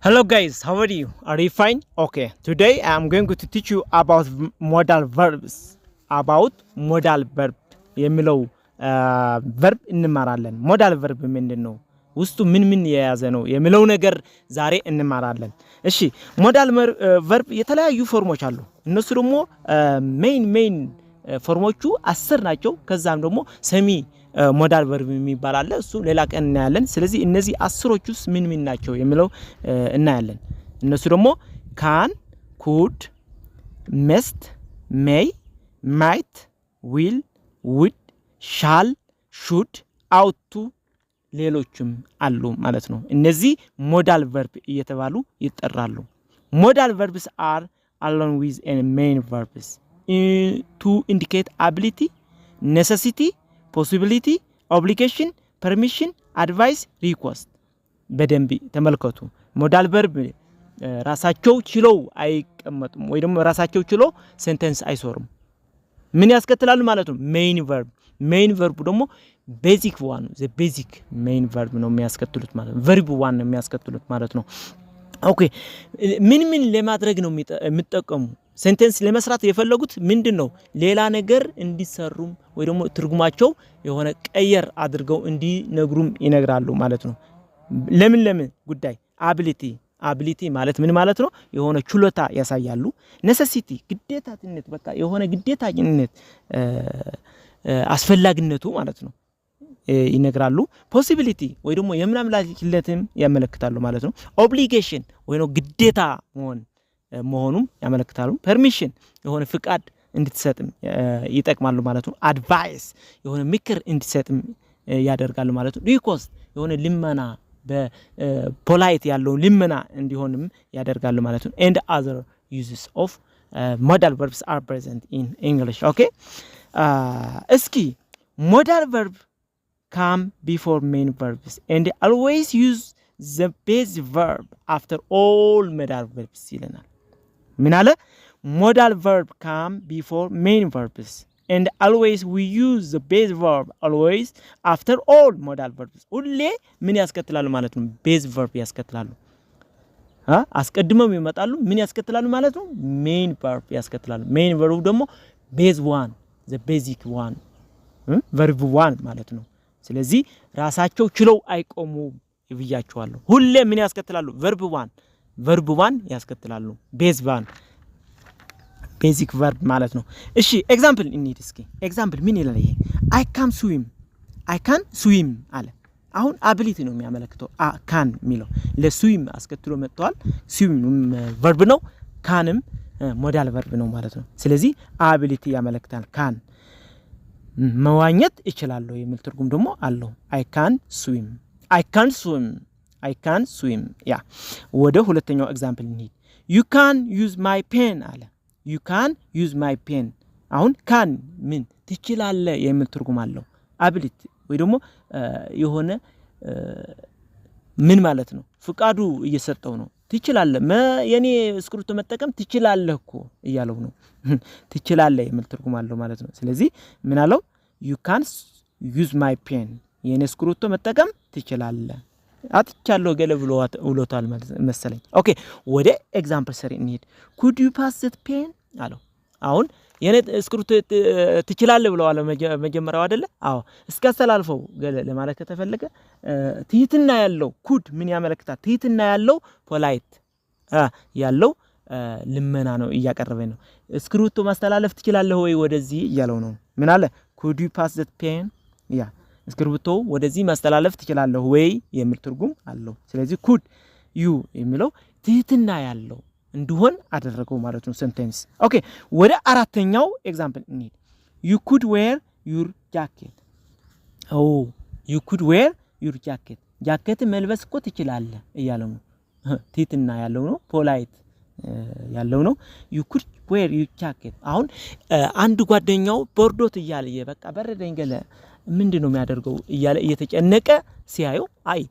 Hello guys, how are you? Are you fine? Okay, today I am going to teach you about modal verbs. About modal verb የሚለው verb እንማራለን። Modal verb ምንድን ነው? ውስጡ ምን ምን የያዘ ነው የሚለው ነገር ዛሬ እንማራለን። እሺ፣ modal verb የተለያዩ form ኦች አሉ። እነሱ ደግሞ main form ኦቹ 10 ናቸው። ከዛም ደግሞ semi modal verb የሚባል አለ። እሱ ሌላ ቀን እናያለን። ስለዚህ እነዚህ 10ሮች ውስጥ ምን ምን ናቸው የሚለው እናያለን። እነሱ ደግሞ can፣ could፣ must፣ may፣ might፣ will፣ would፣ shall፣ should፣ ought to፣ ሌሎችም አሉ ማለት ነው። እነዚህ modal verb እየተባሉ ይጠራሉ። Modal verbs are along with main verbs to indicate ability, necessity, possibility, obligation, permission, advice, request። በደንብ ተመልከቱ። Modal verb ራሳቸው ችለው አይቀመጡም ወይ ደግሞ ራሳቸው ችለው sentence አይሰሩም። ምን ያስከትላሉ ማለት ነው? Main verb። Main verb ደግሞ basic one, the basic main verb ነው የሚያስከትሉት ማለት ነው። Verb one ነው የሚያስከትሉት ማለት ነው። Okay፣ ምን ምን ለማድረግ ነው የሚጠቀሙ? Sentence ለመስራት የፈለጉት ምንድን ነው? ሌላ ነገር እንዲሰሩም ወይ ደግሞ ትርጉማቸው የሆነ ቀየር አድርገው እንዲነግሩም ይነግራሉ ማለት ነው። ለምን ለምን ጉዳይ? Ability። Ability ማለት ምን ማለት ነው? የሆነ ችሎታ ያሳያሉ። Necessity ግዴታነት፣ በቃ የሆነ ግዴታነት አስፈላጊነቱ ማለት ነው ይነግራሉ። Possibility ወይ ደግሞ የምናምላችለትም ያመለክታሉ ማለት ነው። Obligation ወይ ነው ግዴታ መሆኑም ያመለክታሉ። Permission የሆነ ፍቃድ እንድትሰጥም ይጠቅማሉ ማለት ነው። Advice የሆነ ምክር እንድትሰጥም ያደርጋሉ ማለት ነው። Request የሆነ ልመና፣ በ polite ያለው ልመና እንዲሆንም ያደርጋሉ ማለት ነው። And other uses of modal verbs are present in English። Okay፣ እስኪ modal verb come before main verbs and always use the base verb after all modal verbs ይለናል። ምን አለ? Modal verb come before main verbs and always we use the base verb always after all modal verbs። ሁሌ ምን ያስከትላሉ ማለት ነው? Base verb ያስከትላሉ። አስቀድመው ይመጣሉ። ምን ያስከትላሉ ማለት ነው? Main verb ያስከትላሉ። Main verb ደግሞ base one, the basic one, verb one ማለት ነው። ስለዚህ ራሳቸው ችለው አይቆሙም ብያቸዋለሁ። ሁሌ ምን ያስከትላሉ? Verb one, verb one ያስከትላሉ። Base one, basic verb ማለት ነው። እሺ፣ example እንሂድ እስኪ። Example ምን ይላል ይሄ? I can swim፣ I can swim አለ። አሁን ability ነው የሚያመለክተው። Can የሚለው ለ swim አስከትሎ መጥተዋል። Swim verb ነው፣ can ም modal verb ነው ማለት ነው። ስለዚህ ability ያመለክታል። Can መዋኘት እችላለሁ የሚል ትርጉም ደግሞ አለው። I can swim፣ I can swim፣ I can swim። Yeah፣ ወደ ሁለተኛው example እንሂድ። You can use my pen አለ። You can use my pen። አሁን can ምን ትችላለህ የሚል ትርጉም አለው። Ability ወይ ደግሞ የሆነ ምን ማለት ነው? ፍቃዱ እየሰጠው ነው። ትችላለህ፣ የኔ እስክሪብቶ መጠቀም ትችላለህ እኮ እያለው ነው። ትችላለህ የሚል ትርጉም አለው ማለት ነው። ስለዚህ ምን አለው? You can use my pen፣ የኔ እስክሪብቶ መጠቀም ትችላለህ። አጥቻለሁ ገለ ብሎታል መሰለኝ። Okay፣ ወደ example 3 እንሂድ። Could you pass that pen አለው። አሁን የኔ እስክሪብቶ ትችላለህ ብለዋል መጀመሪያው አይደለ? አዎ፣ እስኪ አስተላልፈው ገለ ለማለት ከተፈለገ ትህትና ያለው could ምን ያመለክታል? ትህትና ያለው፣ polite ያለው ልመና ነው እያቀረበ ነው። እስክሪብቶ ማስተላለፍ ትችላለህ ወይ ወደዚህ እያለው ነው። ምን አለ? Could you pass that pen? Yeah፣ እስክሪብቶ ወደዚህ ማስተላለፍ ትችላለህ ወይ የሚል ትርጉም አለው። ስለዚህ could you የሚለው ትህትና ያለው እንዲሆን አደረገው ማለት ነው sentence። Okay፣ ወደ አራተኛው example እንሂድ። You could wear your jacket። Oh, you could wear your jacket፣ ጃኬት መልበስ እኮ ትችላለህ እያለው ነው። ትህትና ያለው ነው፣ polite ያለው ነው። You could wear your jacket። አሁን አንድ ጓደኛው በርዶት እያለ፣ በቃ በረደኝ ገለ ምንድን ነው የሚያደርገው እያለ እየተጨነቀ ሲያየው፣ አይ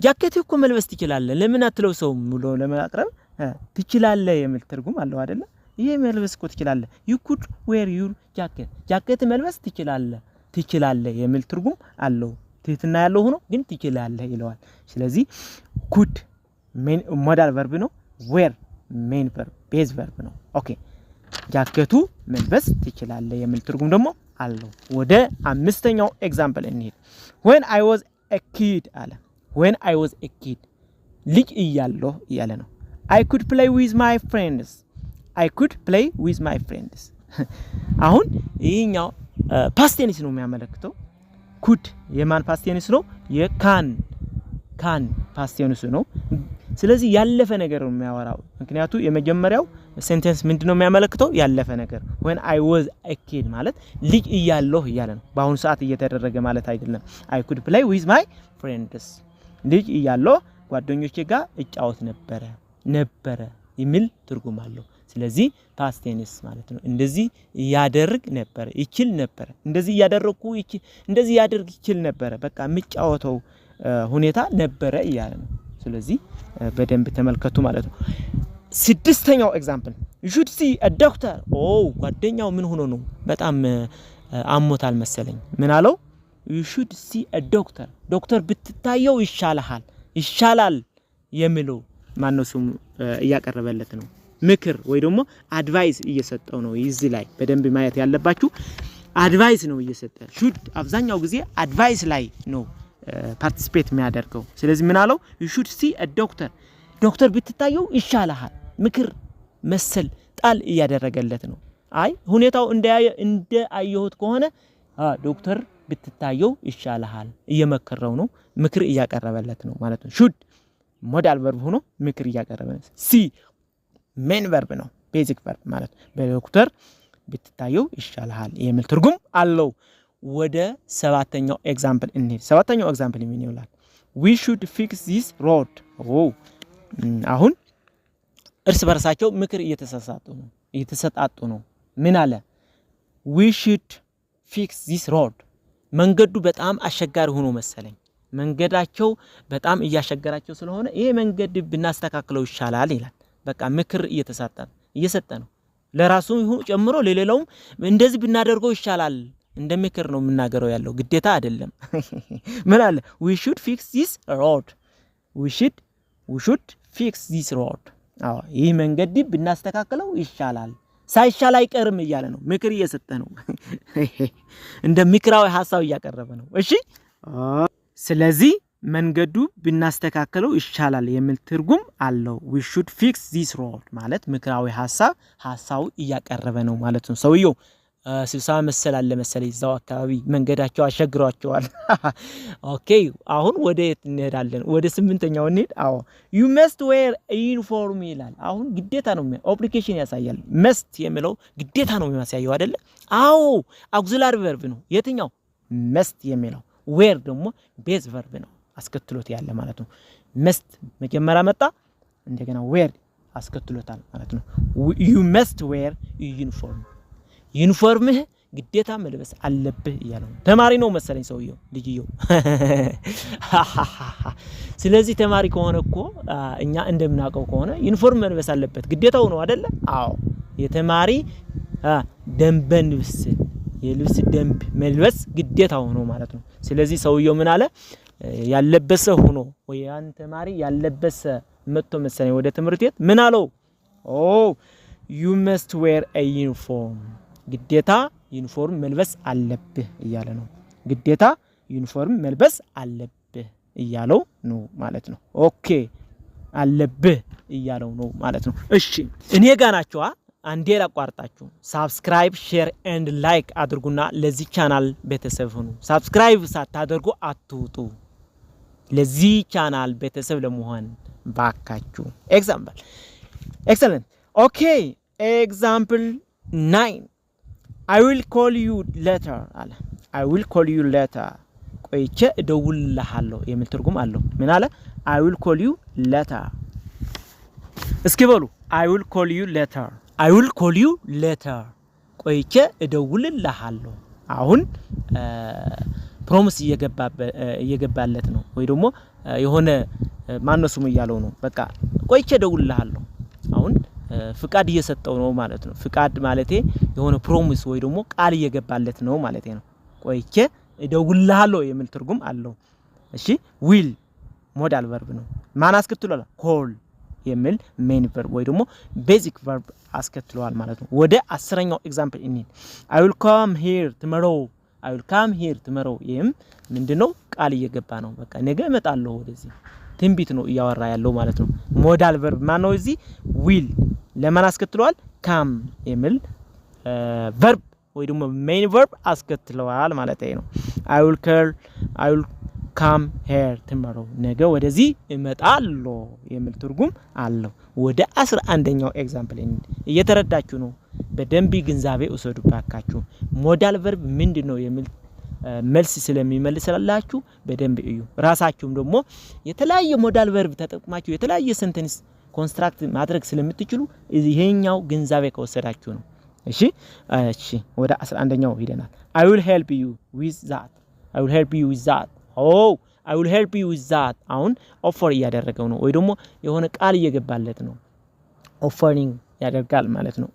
ጃኬት እኮ መልበስ ትችላለህ፣ ለምን አትለብሰውም ብሎ ለማቅረብ ትችላለህ የሚል ትርጉም አለው አይደለ? ይሄ መልበስ እኮ ትችላለህ። You could wear your jacket፣ ጃኬት መልበስ ትችላለህ፣ ትችላለህ የሚል ትርጉም አለው። ትህትና ያለው ሆኖ ግን ትችላለህ ይለዋል። ስለዚህ could Modal verb ነው። Wear main verb, base verb ነው። Okay, ጃኬቱ መልበስ ትችላለህ የሚል ትርጉም ደግሞ አለው። ወደ አምስተኛው example እንሂድ። When I was a kid አለ። When I was a kid፣ ልጅ እያለሁ እያለ ነው። I could play with my friends. I could play with my friends። አሁን ይህኛው past tense ነው የሚያመለክተው። Could የማን past tense ነው? የ can፣ can past tense ነው። ስለዚህ ያለፈ ነገር ነው የሚያወራው። ምክንያቱ የመጀመሪያው sentence ምንድን ነው የሚያመለክተው? ያለፈ ነገር። When I was a kid ማለት ልጅ እያለሁ እያለ ነው። በአሁኑ ሰዓት እየተደረገ ማለት አይደለም። I could play with my friends፣ ልጅ እያለሁ ጓደኞቼ ጋር እጫወት ነበረ የሚል ትርጉም አለው። ስለዚህ past tense ማለት ነው። እንደዚህ ያደርግ ነበረ፣ ይችል ነበረ። እንደዚህ እያደረግኩ፣ እንደዚህ ያደርግ ይችል ነበረ። በቃ የምጫወተው ሁኔታ ነበረ እያለ ነው። ስለዚህ በደንብ ተመልከቱ ማለት ነው። ስድስተኛው example፣ you should see a doctor። ኦ፣ ጓደኛው ምን ሆኖ ነው? በጣም አሞታል መሰለኝ። ምን አለው? You should see a doctor፣ ዶክተር ብትታየው ይሻልሃል፣ ይሻላል የሚለው ማነው ስሙ እያቀረበለት ነው። ምክር ወይ ደግሞ advice እየሰጠው ነው። እዚህ ላይ በደንብ ማየት ያለባችሁ advice ነው እየሰጠ። Should አብዛኛው ጊዜ advice ላይ ነው participate የሚያደርገው። ስለዚህ ምን አለው? You should see a doctor፣ ዶክተር ብትታየው ይሻልሃል። ምክር መሰል ጣል እያደረገለት ነው። አይ፣ ሁኔታው እንደ አየሁት ከሆነ ዶክተር ብትታየው ይሻልሃል፣ እየመከረው ነው፣ ምክር እያቀረበለት ነው ማለት ነው። Should modal verb ሆኖ ምክር እያቀረበ ነው። See main verb ነው፣ basic verb ማለት ነው። በዶክተር ብትታየው ይሻልሃል የሚል ትርጉም አለው። ወደ ሰባተኛው example እንሂድ። ሰባተኛው example ምን ይላል? We should fix this road። አሁን እርስ በርሳቸው ምክር እየተሰጣጡ ነው እየተሰጣጡ ነው። ምን አለ? We should fix this road። መንገዱ በጣም አስቸጋሪ ሆኖ መሰለኝ፣ መንገዳቸው በጣም እያስቸገራቸው ስለሆነ ይሄ መንገድ ብናስተካክለው ይሻላል ይላል። በቃ ምክር እየሰጠ ነው። ለራሱ ይሁን ጨምሮ ለሌላውም እንደዚህ ብናደርገው ይሻላል። እንደ ምክር ነው የምናገረው ያለው፣ ግዴታ አይደለም። ምን አለ? We should fix this road. We should fix this road። አዎ፣ ይህ መንገድ ብናስተካክለው ይሻላል፣ ሳይሻል አይቀርም እያለ ነው። ምክር እየሰጠ ነው። እንደ ምክራዊ ሀሳብ እያቀረበ ነው። እሺ፣ ስለዚህ መንገዱ ብናስተካክለው ይሻላል የሚል ትርጉም አለው። We should fix this road ማለት ምክራዊ ሀሳቡ እያቀረበ ነው ማለት ነው። ሰውየው ስብሰባ መሰል አለ መሰለኝ እዛው አካባቢ፣ መንገዳቸው አስቸግሯቸዋል። Okay፣ አሁን ወደ የት እንሄዳለን? ወደ ስምንተኛው እንሄድ። አዎ፣ you must wear uniform ይላል። አሁን ግዴታ ነው፣ obligation ያሳያል። Must የሚለው ግዴታ ነው የሚያሳየው አይደለ? አዎ፣ auxiliary verb ነው። የትኛው? Must የሚለው። Wear ደግሞ base verb ነው አስከትሎት ያለ ማለት ነው። Must መጀመሪያ መጣ፣ እንደገና wear አስከትሎታል ማለት ነው። You must wear uniform፣ ዩኒፎርምህ ግዴታ መልበስ አለብህ እያለው ነው። ተማሪ ነው መሰለኝ ሰውየው፣ ልጅየው። ስለዚህ ተማሪ ከሆነ እኮ እኛ እንደምናውቀው ከሆነ ዩኒፎርም መልበስ አለበት፣ ግዴታው ነው አይደለ? አዎ፣ የተማሪ ደንበ ልብስ፣ የልብስ ደንብ መልበስ ግዴታው ነው ማለት ነው። ስለዚህ ሰውየው ምን አለ? ያለበሰ ሆኖ ወይ ያን ተማሪ ያለበሰ መጥቶ መሰለኝ ወደ ትምህርት ቤት፣ ምን አለው? Oh, you must wear a uniform፣ ግዴታ ዩኒፎርም መልበስ አለብህ እያለ ነው። ግዴታ ዩኒፎርም መልበስ አለብህ እያለው ነው ማለት ነው። Okay፣ አለብህ እያለው ነው ማለት ነው። እሺ፣ እኔ ጋ ናቸዋ። አንዴ ላቋርጣችሁ። Subscribe፣ share and like አድርጉና ለዚህ ቻናል ቤተሰብ ሁኑ። Subscribe ሳታደርጉ አትውጡ። ለዚህ ቻናል ቤተሰብ ለመሆን ባካችሁ። Example, excellent. Okay, example 9፣ I will call you later አለ። I will call you later፣ ቆይቼ እደውልልሃለሁ የሚል ትርጉም አለው። ምን አለ? I will call you later። እስኪ በሉ፣ I will call you later። I will call you later፣ ቆይቼ እደውልልሃለሁ። አሁን promise እየገባለት ነው ወይ ደግሞ የሆነ ማነው ስሙ እያለው ነው። በቃ ቆይቼ እደውልልሃለሁ። አሁን ፍቃድ እየሰጠው ነው ማለት ነው። ፍቃድ ማለቴ የሆነ promise ወይ ደግሞ ቃል እየገባለት ነው ማለት ነው። ቆይቼ እደውልልሃለሁ የሚል ትርጉም አለው። እሺ፣ will Modal verb ነው። ማን አስከትሏል? Call የሚል main verb ወይ ደግሞ basic verb አስከትለዋል ማለት ነው። ወደ 10ኛው example እንሂድ። I will come here tomorrow። I will come here tomorrow። ይህም ምንድነው? ቃል እየገባ ነው። በቃ ነገ እመጣለሁ ወደዚህ፣ ትንቢት ነው እያወራ ያለው ማለት ነው። Modal verb ማን ነው? እዚህ will ለማን አስከትለዋል? Come የሚል verb ወይ ደግሞ main verb አስከትለዋል ማለት ነው። I will come here tomorrow፣ ነገ ወደዚህ እመጣለሁ የሚል ትርጉም አለው። ወደ 11ኛው example እየተረዳችሁ ነው። በደንብ ግንዛቤ ውሰዱ ባካችሁ። Modal verb ምንድን ነው የሚል መልስ ስለሚመልስላችሁ በደንብ እዩ። ራሳችሁም ደግሞ የተለያየ modal verb ተጠቅማችሁ የተለያየ sentence construct ማድረግ ስለምትችሉ ይሄኛው ግንዛቤ ከወሰዳችሁ ነው። እሺ፣ ወደ 11ኛው ሂደናል። I will help you with that። I will help you with that። Oh, I will help you with that። አሁን offer እያደረገው ነው ወይ ደግሞ የሆነ ቃል እየገባለት ነው። Offering ያደርጋል ማለት ነው።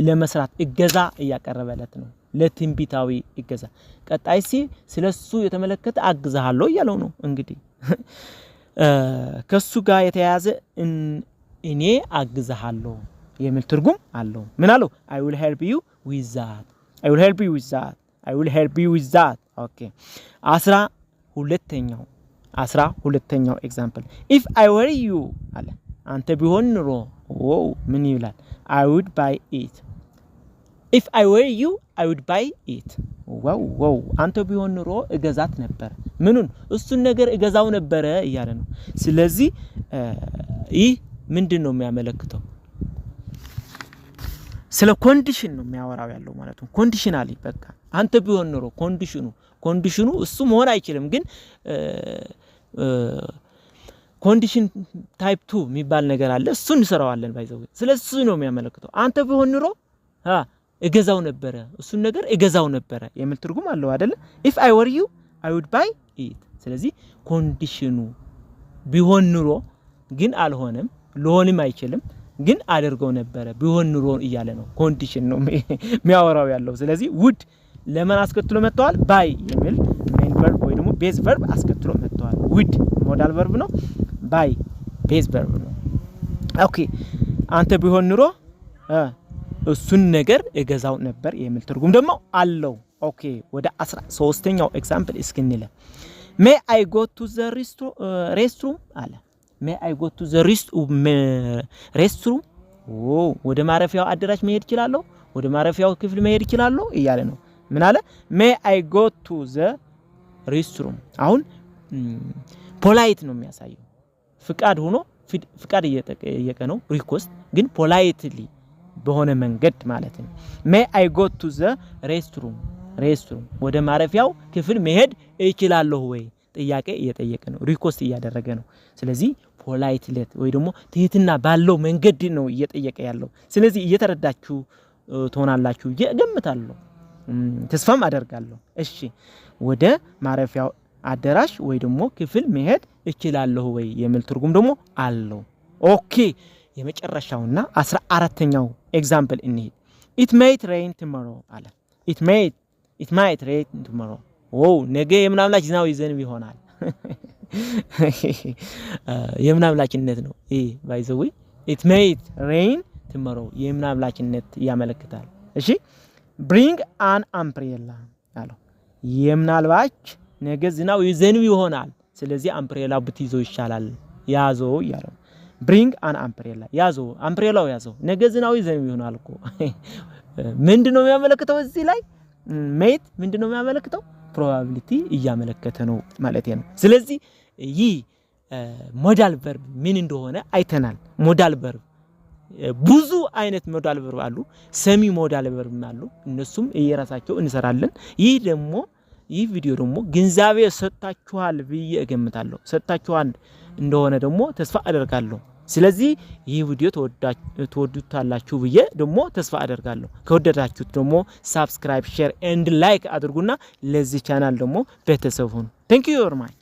ለመስራት እገዛ እያቀረበለት ነው። ለትንቢታዊ እገዛ ቀጣይ ሲ ስለሱ የተመለከተ አግዛሃለሁ እያለው ነው። እንግዲህ ከሱ ጋር የተያያዘ እኔ አግዛሃለሁ የሚል ትርጉም አለው። ምን አለው? I will help you with that። I will help you with that። I will help you with that። Okay፣ 12ኛው example፣ if I were you አለ፣ አንተ ብሆን ኖሮ። ኦ፣ ምን ይላል? I would buy it። If I were you, I would buy it። Wow፣ አንተ ብሆን ኖሮ እገዛት ነበር። ምኑን? እሱን ነገር እገዛው ነበረ እያለ ነው። ስለዚህ ይህ ምንድን ነው የሚያመለክተው? ስለ condition ነው የሚያወራው ያለው ማለት ነው። Conditionally በቃ አንተ ብሆን ኖሮ condition ኑ እሱ መሆን አይችልም፣ ግን condition type two የሚባል ነገር አለ። እሱን እንሰራዋለን። By the way፣ ስለ እሱ ነው የሚያመለክተው። አንተ ብሆን ኖሮ እገዛው ነበረ፣ እሱን ነገር እገዛው ነበረ የሚል ትርጉም አለው አይደለ? If I were you, I would buy it። ስለዚህ condition ኑ ቢሆን ኖሮ፣ ግን አልሆነም፣ ሊሆንም አይችልም፣ ግን አደርገው ነበረ ቢሆን ኖሮ እያለ ነው። Condition ነው የሚያወራው ያለው። ስለዚህ would ለምን አስከትሎ መጥተዋል? Buy የሚል main verb ወይ ደግሞ base verb አስከትሎ መጥተዋል። Would modal verb ነው። Buy base verb ነው። Okay፣ አንተ ብሆን ኖሮ እሱን ነገር እገዛው ነበር የሚል ትርጉም ደግሞ አለው። Okay፣ ወደ 13ኛው example እስክንለ፣ may I go to the restroom አለ። May I go to the restroom? ወደ ማረፊያው አዳራሽ መሄድ እችላለሁ፣ ወደ ማረፊያው ክፍል መሄድ እችላለሁ እያለ ነው። ምን አለ? May I go to the restroom። አሁን polite ነው የሚያሳየው፣ ፍቃድ ሆኖ ፍቃድ እየጠየቀ ነው። Request ግን politely በሆነ መንገድ ማለት ነው። May I go to the restroom፣ ወደ ማረፊያው ክፍል መሄድ እችላለሁ ወይ፣ ጥያቄ እየጠየቀ ነው። Request እያደረገ ነው። ስለዚህ politely ወይ ደግሞ ትህትና ባለው መንገድ ነው እየጠየቀ ያለው። ስለዚህ እየተረዳችሁ ትሆናላችሁ ብዬ እገምታለሁ፣ ተስፋም አደርጋለሁ። እሺ፣ ወደ ማረፊያው አዳራሽ ወይ ደግሞ ክፍል መሄድ እችላለሁ ወይ የሚል ትርጉም ደግሞ አለው። Okay፣ የመጨረሻውና 14ኛው example እንሂድ። It might rain tomorrow አለ። It might rain tomorrow። ኦ፣ ነገ የምናምላች ዝናብ ይዘንብ ይሆናል። የምናምላችነት ነው ይህ። By the way, it might rain tomorrow የምናምላችነት ያመለክታል። እሺ፣ bring an umbrella አለው። የምናልባች ነገ ዝናብ ይዘንብ ይሆናል። ስለዚህ umbrella ብትይዘው ይሻላል፣ ያዘው እያለው። Bring an umbrella፣ ያዘው፣ umbrella ው ያዘው፣ ነገ ዝናብ ይዘንብ ይሆናል እኮ። ምንድን ነው የሚያመለክተው እዚህ ላይ? Might ምንድን ነው የሚያመለክተው? Probability እያመለከተ ነው ማለት ነው። ስለዚህ ይህ modal verb ምን እንደሆነ አይተናል። Modal verb ብዙ አይነት modal verb አሉ። Semi modal verb አሉ። እነሱም እየራሳቸው እንሰራለን። ይህ ቪዲዮ ደግሞ ግንዛቤ ሰጥታችኋል ብዬ እገምታለሁ። ሰጥታችኋል እንደሆነ ደግሞ ተስፋ አደርጋለሁ። ስለዚህ ይህ ቪዲዮ ትወዱታላችሁ ብዬ ደግሞ ተስፋ አደርጋለሁ። ከወደዳችሁት ደግሞ subscribe፣ share and like አድርጉና ለዚህ ቻናል ደግሞ ቤተሰብ ሁኑ። Thank you very much።